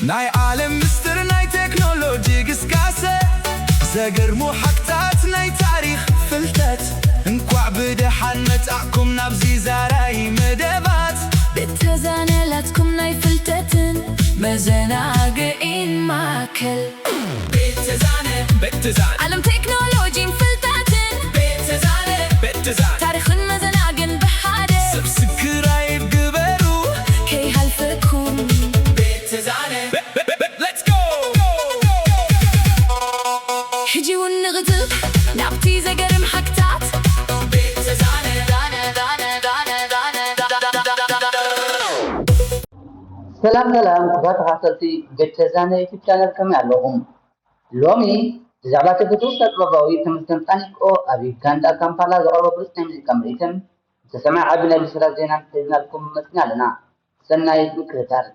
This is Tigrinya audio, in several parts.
ናይ ዓለም ምስጢር ናይ ቴክኖሎጂ ግስጋሰ፣ ዘገርሙ ሓቅታት ናይ ታሪኽ ፍልጠት። እንኳዕ ብደሓን መጻእኩም ናብዚ ዛራይ መደባት። ቤት ተዛነ ናትኩም ናይ ፍልጠትን መዘናግዒን ማእከል። ቤት ተዛነ፣ ቤት ተዛነ። ዓለም ቴክኖሎጂን ፍልጠትን። ቤት ተዛነ፣ ቤት ተዛነ። ታሪኽን መዘናግዕን ብሓደ። ሰብስክራይብ ግበሩ ከይሃልፈኩም። ቤት ተዛነ። Let's go! ሕጂ እውን ንቕጽል ናብቲ ዘገርም ሓቅታት። ቤት ተዛነ። ሰላም ሰላም፣ ክቡራት ተኸታተልቲ ቤት ተዛነ ዩቱብ ቻነል፣ ከመይ ኣለኹም? ሎሚ ብዛዕባ እቲ ፍቱው ስነ-ጥበባዊ ተመስገን ጻኒቆ ኣብ ዩጋንዳ ካምፓላ ዘቕረቦ ብሉጽ ናይ ሙዚቃ ምርኢትን ዝተሰምዐ ዓቢ ናይ ብስራት ዜናን ሒዝናልኩም መጺና ኣለና። ሰናይ ምክትታል።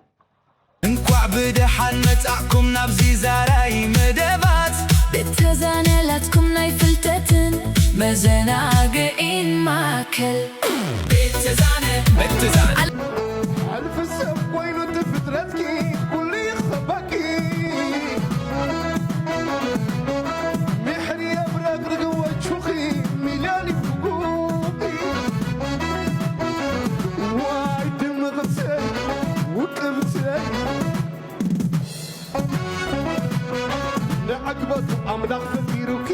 እንኳዕ ብደሓን መጻእኩም ናብዚ ዛራይ መደባት። ቤት ተዛነ ናትኩም ናይ ፍልጠትን መዘናግዒን ማእከል። ቤት ተዛነ፣ ቤት ተዛነ። ሕልፊ ሰብ ኮይኑ እቲ ፍጥረትኪ ኩሉ ይኽበኪ። ምሕሪ የብረቕርቕ ወቹኺ ሚልዮን ይፍጉ። ዋይ ድምቕተይ ውቅብተይ ንዕግበቱ ኣምላኽ ፈጢሩኪ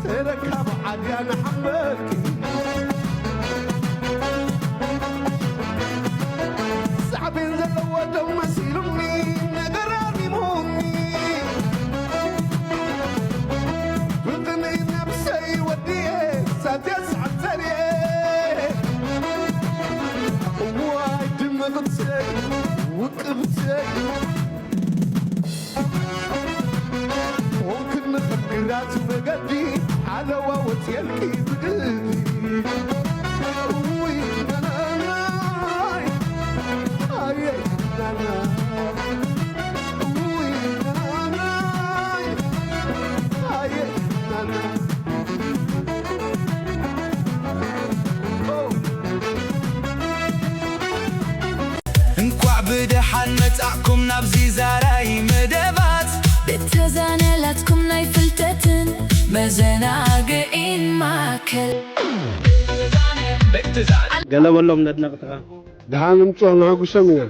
ተረካቢ ዓድያ ንሓመልኪ። ሳዕቤን ዘለዎ ደም መሲሉኒ ነገር ኣሪሙኒ። ብቕንኢ ነብሰይ ወዲኤ ሳትያ ሳዕተርየ። እዋይ ድምቕተይ ውቅብተይ ሆንክኒ ከም ግራቱ መገዲ ሓለዋ ወፅየልኪ ብግዲ። ውይ ናናይ ኣየ ናና። ውይ ናናይ ኣየ ናና። እንኳዕ ብደሓን መጻእኩም ናብዚ ዛራይ መደባት። ቤት ተዛነ ናትኩም ናይ ፍልጠትን መዘናግዒን ማእከል። ገለ በሎም ነድነቕትኻ። ደሓን ምጽኦም ነሐጉሶም ኢና።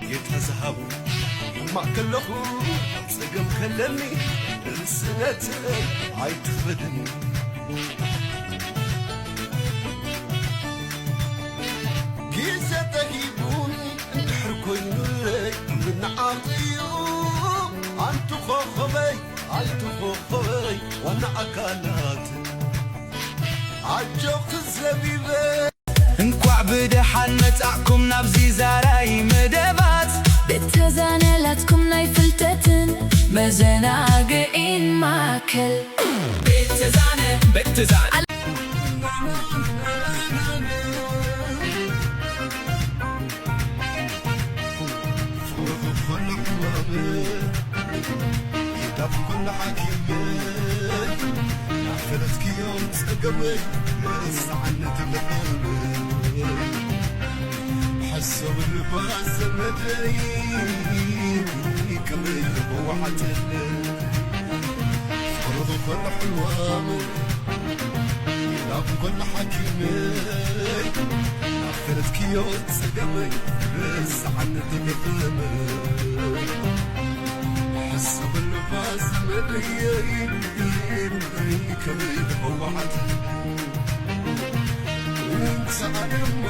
ጌታ ዝሃቦ ይማእ ከለኹ ጸገም ከለኒ ርእስነት ኣይትኽበድኒ። ግዜ ተሂቡኒ እንድሕር ኮይኑለይ ምንዓቕ እዩ ኣንቱ ኮኸበይ ኣንቱ ኮኸበይ ዋና ኣካላት ኣጆኺ ዘቢበ። እንኳዕ ብደሓን መጻእኩም ናብዚ ዛራይ መደባት። ቤት ተዛነ ናትኩም ናይ ፍልጠትን መዘናግዒን ማእከል። ቤት ተዛነ፣ ቤት ተዛነ። ፍቕሪ ክኾን ሕማም ኢዳ ፍቕሪ ሓኪም ናፈለጥክዮም ጸገመይ ረስዓኒ ተለቐመይ ሓሳብ ልባ ዘመደይ ከመይ ልበዋዓተለይ ፍቕሪ ክኾን ሕማም ኢዳ ፍቕሪ ሓኪም ናፈለጥክዮ ጸገመይ ረስዓኒ ተለቐመይ ሓሳብ ልባ ዘመደይ ከመይ ልበዋዓተለይ እንተ ኣደሞ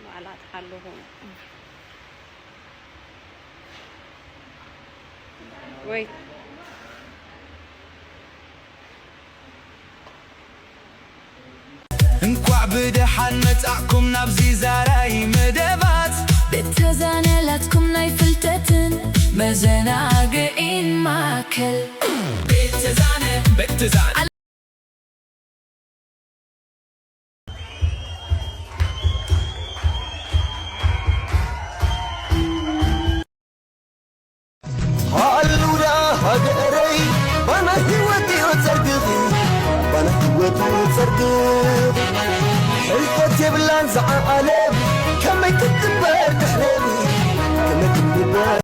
ባዕላ ትሓልኹ ወይ። እንኳዕ ብደሓን መጻእኩም ናብዚ ዛራይ መደባት። ቤት ተዛነ ላትኩም ናይ ፍልጠትን መዘናግዒን ማእከል። ቤት ተዛነ፣ ቤት ተዛነ። ሃሌሉያ ሃገረይ፣ ባና ህይወት እዩ ጸርግኺ፣ ባና ህይወት እዩ ጸርግኺ። ሕልፈት የብላን ዝዓ ዓለም፣ ከመይ ክትበር ድሕረኺ፣ ከመይ ክትበር።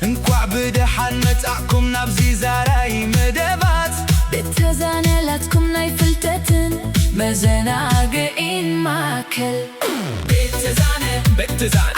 እንኳዕ ብደሓን መጻእኩም ናብዚ ዛራይ መደባት። ቤት ተዛነ ላትኩም ናይ ፍልጠትን መዘናግዒን ማእከል። ቤት ተዛነ፣ ቤት ተዛነ።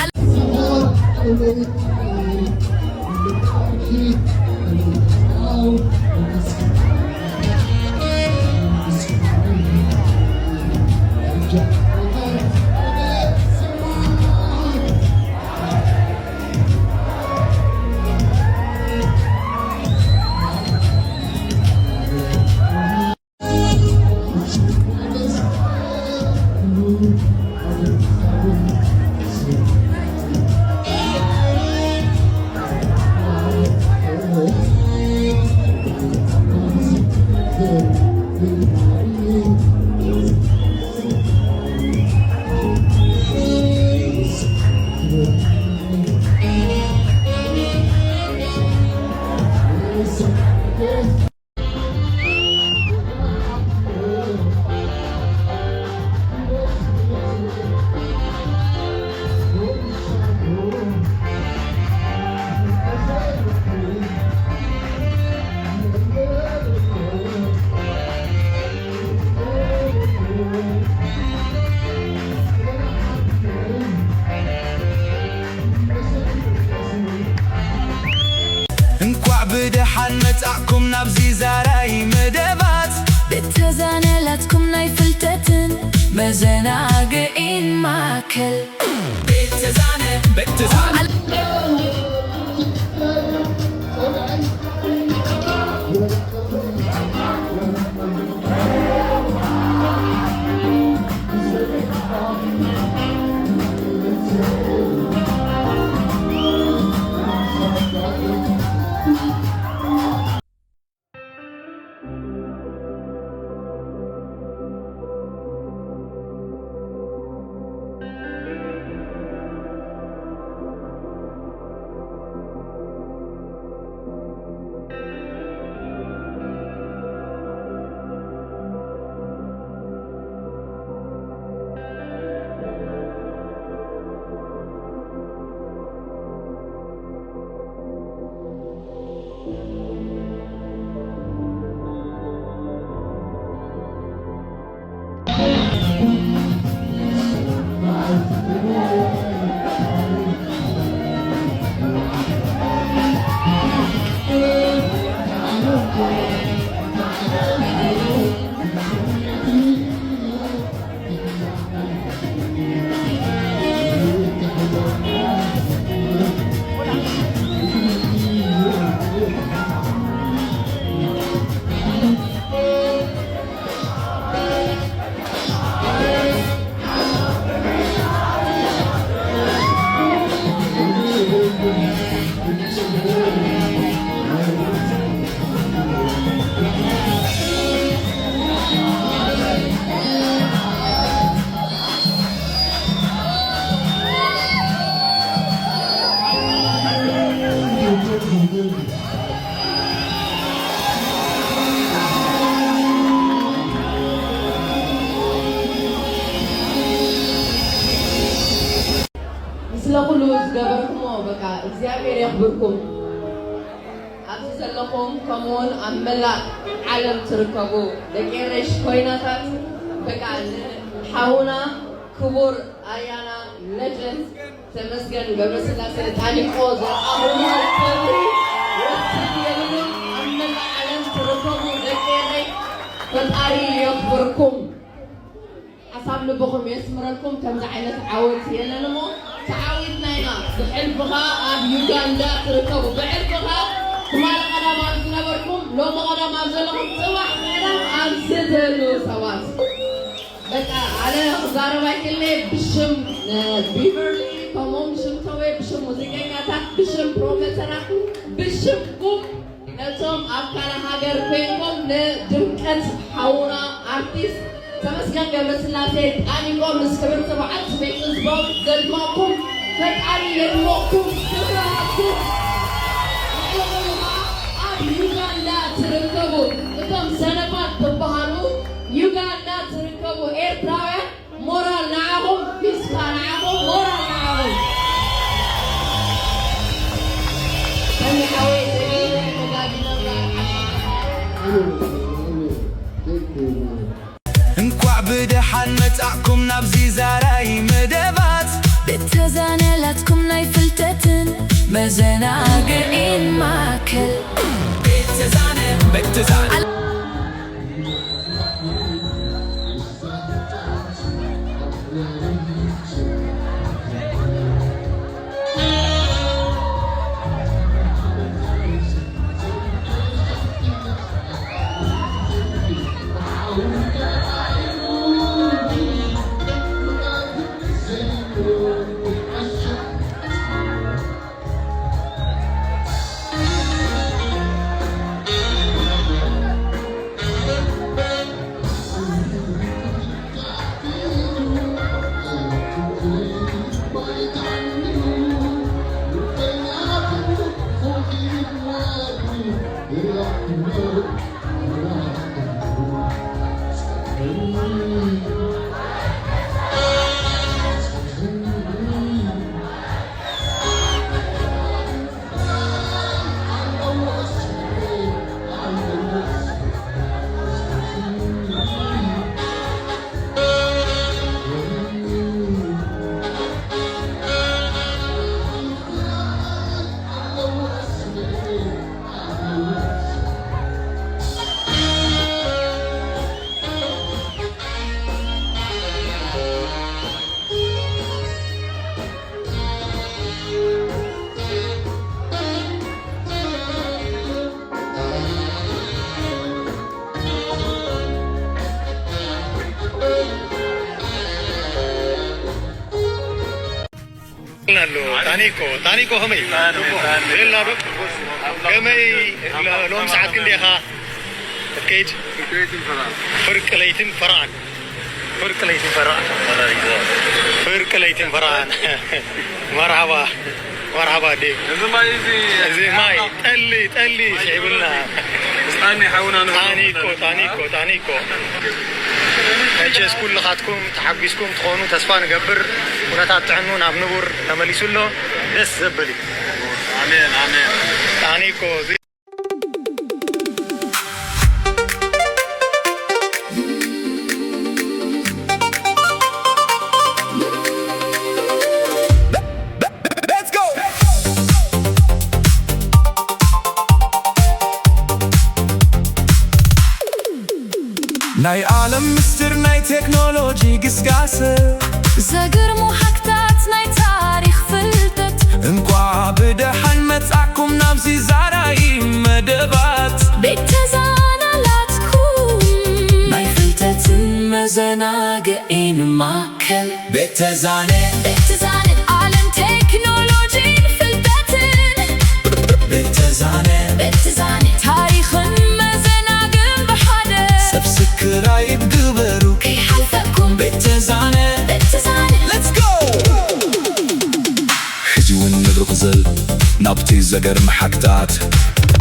እንኳዕ ብደሓን መጻእኩም ናብዚ ዛራይ መደባት። ቤት ተዛነ ላትኩም ናይ ፍልጠትን መዘናግዒን ማእከል። ቤት ተዛነ፣ ቤት ተዛነ። ኩሉ ዝገበርኩሞ በቃ እግዚኣብሔር የኽብርኩም። ኣብዚ ዘለኹም ከምኡውን ኣብ መላእ ዓለም ትርከቡ ደቂ ኤረይ ኮይናታት በቃ ንሓውና ክቡር ኣያና ሌጀንድ ተመስገን ገብረስላሴ ጣኒቆ ዘርኣኹሞ ክብሪ ወሰን የብሉን። ኣብ መላእ ዓለም ትርከቡ ደቂ ኤረይ ፈጣሪ የኽብርኩም። ሓሳብ ልብኹም የስምረልኩም። ከምዚ ዓይነት ዓወት የለን እሞ ተዓዊትና ኢና። ብሕልፊ ኸኣ ኣብ ዩጋንዳ ትርከቡ፣ ብሕልፊ ኸኣ ትማሊ ቀዳም ኣብ ዝነበርኩም ሎሚ ቀዳም ኣብ ዘለኹም ጽባሕ ቀዳም ኣብዚ ትህልዉ ሰባት በቃ ኣነ ክዛረብ ኣይክእልን'የ። ብሽም ቢቨርሊ ከምኡውን ብሽም ተወይ ብሽም ሙዚቀኛታት ብሽም ፕሮፌሰራት ብሽምኩም ነቶም ኣብ ካልእ ሃገር ኮይንኩም ንድምቀት ሓውና ኣርቲስት ተመስገን ገብረስላሴ ጣኒቆ ምስ ክብርቲ በዓልቲ ቤቱ ዝባውት ዘድመቕኩም ፈጣሪ የድመቕኩም ክብሪ ሃብኩም። ንዕኡ ኣብ ዩጋንዳ ትርከቡ እቶም ሰነፋት ትበሃሉ ዩጋንዳ ትርከቡ ኤርትራውያን ሞራል ንዓኹም ፒስካ ንዓኹም ሞራል ንዓኹም። ሰኒ ሓወይ ዘጊነ ተጋጊነ እምበር ዓሻ እንኳዕ ብደሓን መጻእኩም ናብዚ ዛራይ መደባት። ቤት ተዛነ ላትኩም ናይ ፍልጠትን መዘናግዒን ማእከል። ቤት ተዛነ፣ ቤት ተዛነ። ኣሎ። ታኒኮ፣ ታኒኮ ከመይ? ታኒ፣ ታኒ። የላ ዶ? ከመይ ሎ-፣ ሎም ሰዓት ክንደይ ኢኻ ክትከይድ? ፍርቂ ለይትን ፈረቓን። ፍርቂ ለይትን ፈረቓን። ፍርቂ ለይትን ፈረቓን። መርሃባ፣ መርሃባ ዴቭ። እዚ ማይ እዚ እዚ ማይ፣ ጠሊ፣ ጠሊ፣ ስዒቡልና። እዚ ጣኒ ሓውና ንብሎ። ታኒኮ፣ ታኒኮ፣ ታኒኮ። መቸስ ኩልኻትኩም ተሓጒስኩም ትኾኑ ተስፋ ንገብር። ኩነታት ጥዕኑ ናብ ንቡር ተመሊሱ ኣሎ። ደስ ዘብል እዩ። ኣሜን፣ ኣሜን። ታኒኮ፣ እዚ ናይ ዓለም ምስጢር ናይ ቴክኖሎጂ ግስጋሰ ዘገርሙ ሃክታት ናይ ታሪኽ ፍልጠት እንቋዕ ብደሓን መጻእኩም ናብዚ ዛራይ መደባት። ቤት ተዛናላትኩም ናይ ፍልጠትን መዘናግዒን ማእከል። ቤት ተዛነ። ቤት ተዛነ። ዓለም ቴክኖሎጂን ፍልጠትን። ቤት ተዛነ። ቤት ተዛነ። ታሪኽን መዘናግዕን ብሓደ። ሰብስክራይብ ግበሩ። ከይሓልፈኩም። ቤት ተዛነ። ቤት ተዛነ። Let's go! ሕጂ እውን ንብርኽ ዘል ናብቲ ዘገርም ሓክታት።